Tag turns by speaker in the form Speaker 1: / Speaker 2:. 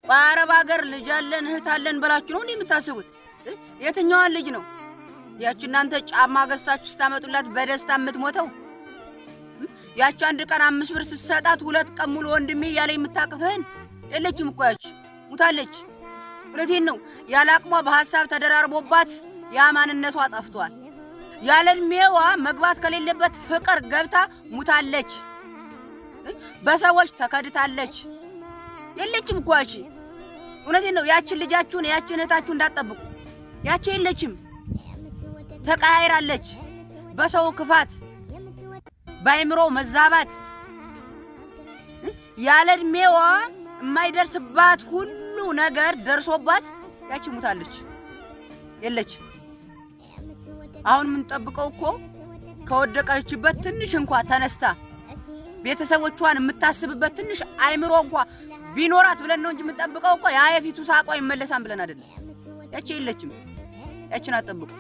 Speaker 1: በአረብ ሀገር ልጅ አለን እህት አለን ብላችሁ ነው እንዲህ የምታስቡት? የትኛዋን ልጅ ነው ያቺ እናንተ ጫማ ገዝታችሁ ስታመጡላት በደስታ የምትሞተው? ያቺ አንድ ቀን 5 ብር ስትሰጣት 2 ቀን ሙሉ ወንድሜ እያለ የምታቅፍህን የለችም እኮ፣ ያቺ ሙታለች። እውነቴን ነው። ያለ አቅሟ በሀሳብ ተደራርቦባት ያ ማንነቷ ጠፍቷል። ያለ እድሜዋ መግባት ከሌለበት ፍቅር ገብታ ሙታለች። በሰዎች ተከድታለች። የለችም እኮ ያቺ። እውነቴን ነው። ያችን ልጃችሁን ያችን እህታችሁ እንዳትጠብቁ። ያቺ የለችም፣ ተቀያይራለች። በሰው ክፋት፣ በአይምሮ መዛባት ያለ እድሜዋ የማይደርስባት ሁሉ ነገር ደርሶባት ያቺ ሙታለች፣ የለች። አሁን የምንጠብቀው እኮ ከወደቀችበት ትንሽ እንኳ ተነስታ ቤተሰቦቿን የምታስብበት ትንሽ አይምሮ እንኳ ቢኖራት ብለን ነው እንጂ የምንጠብቀው እኮ ያ የፊቱ ሳቋ ይመለሳን ብለን አይደለም። ያቺ የለችም። ያችን አትጠብቁ።